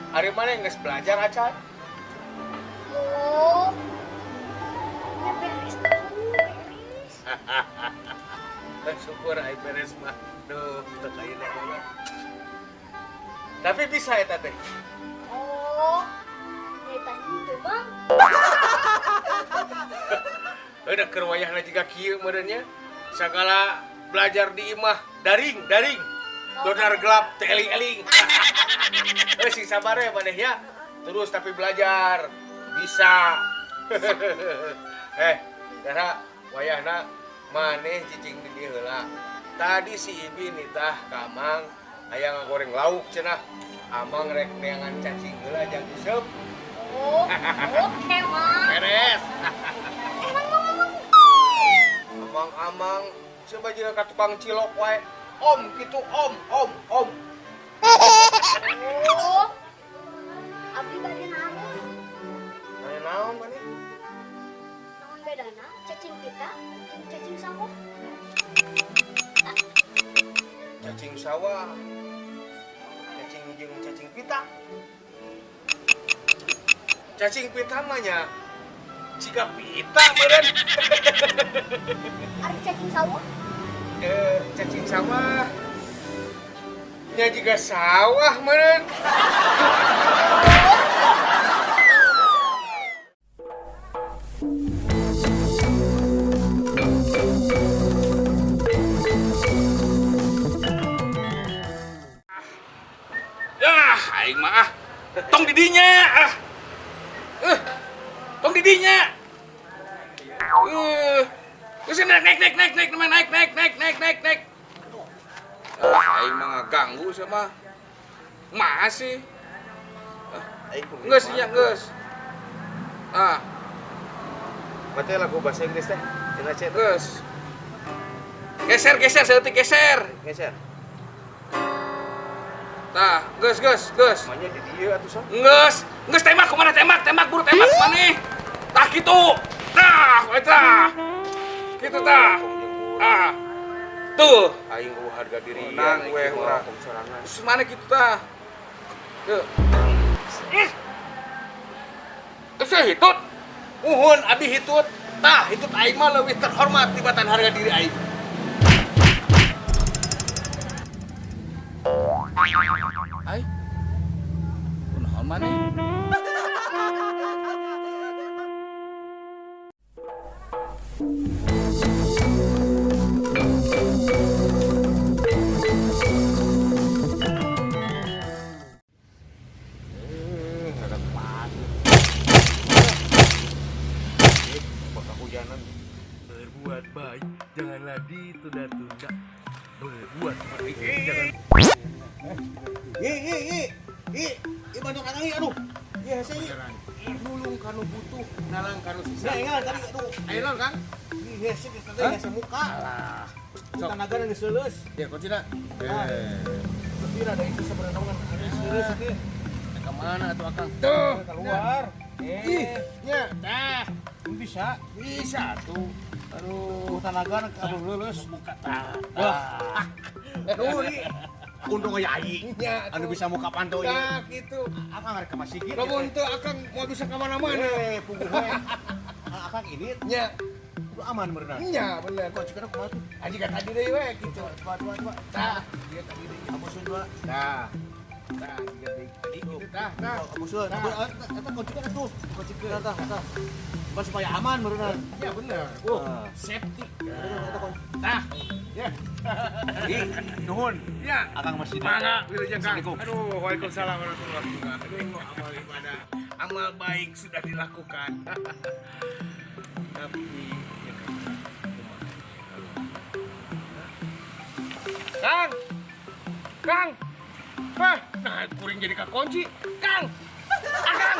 Ari maneh geus belajar acan? Oh. Ya beres tuh, beres. Syukur ai beres mah. Duh, teu kaina mah. Tapi bisa eta teh. Oh. Ditanya tuh, Bang. Udah keur wayahna jiga kieu meureun nya. Sagala belajar di imah daring, daring. Dodar gelap teu eling-eling. Sing sabar ya maneh ya. Terus tapi belajar bisa. Karena wayahna maneh cicing di dieu heula. Tadi si Ibi nitah ka Amang aya ngagoreng lauk cenah. Amang rek neangan cacing heula jang iseup. Oh, oke, Mang. Beres. Emang. Amang-amang coba jeung ka tukang cilok wae. Om gitu, om, om, om. Oh. Abdi bade naon? Nanya naon maneh? Naon bedana cacing pita jeung cacing sawah? Cacing sawah. Cacing jeung cacing pita. Cacing pita mah nya jiga pita meureun. Ari cacing sawah? Cacing sawah nya jiga sawah meureun. Yah, aing mah ah. Tong didinya ah. Tong didinya. Terus naik naik naik naik naik naik naik naik naik naik naik. Ah, aing mah ngaganggu sama masih. Geus nya geus. Ah. Berarti lagu bahasa Inggris teh. Cenah cek geus. Geser geser saeutik geser. Geser. Tah, geus geus geus. Manya di dieu atuh sok. Geus, geus tembak kumaha tembak, tembak buru tembak maneh. Tah kitu. Tah, we tah. Kitu tah. Ah. Tuh, aing eueuh harga diri nang we urang sorangan. Terus mana kitu tah? Tuh. Ih. Terus hitut. Uhun abi hitut. Tah, hitut aing mah leuwih terhormat tibatan harga diri aing. Ai. Kunaon maneh? Berbuat baik janganlah ditunda-tunda. Berbuat baik jangan. Ih, bantu kakak ih, aduh. Iya, hese ih. Nulung kanu butuh, nalang kanu sisa. Nah, ingat tadi aduh. Ayo lon, Kang. Ih, hese geus teh hese muka. Alah. Sok tenaga geus leuleus. Ya, kuncina. Tapi rada itu sebenarnya mah geus leuleus teh. Ka mana atuh Akang? Tuh, keluar. Ih, nya, tah. Bisa. Bisa tuh. Aduh, tenaga aduh leuleus. Muka tah. Wah. Aduh, ih. Untung aya aing. Anu bisa muka panto ieu. Tah kitu. Akang rek ka masjid. Lamun teu akang moal bisa ka mana-mana. Puguh we. Akang ini nya. Udah aman berenang. Nya bener. Kok cikana kumaha tuh? Aji ka tadi deui we kitu. Coba coba coba. Tah, ieu tadi deui. Amusun dua. Tah. Tah, jiga deui. Tadi kitu tah, tah. Amusun. Eta kuncikeun atuh. Kuncikeun tah, tah. Bukan supaya aman berenang. Ya bener. Safety. Tah. Ya. Ih, nuhun. Ya. Akang masjid. Mangga, wilujeng Kang. Aduh, waalaikumsalam warahmatullahi wabarakatuh. Aduh, amal ibadah, amal baik sudah dilakukan. Tapi ya Kang. Kang. Hah, nah kuring jadi kakunci. Kang. Akang.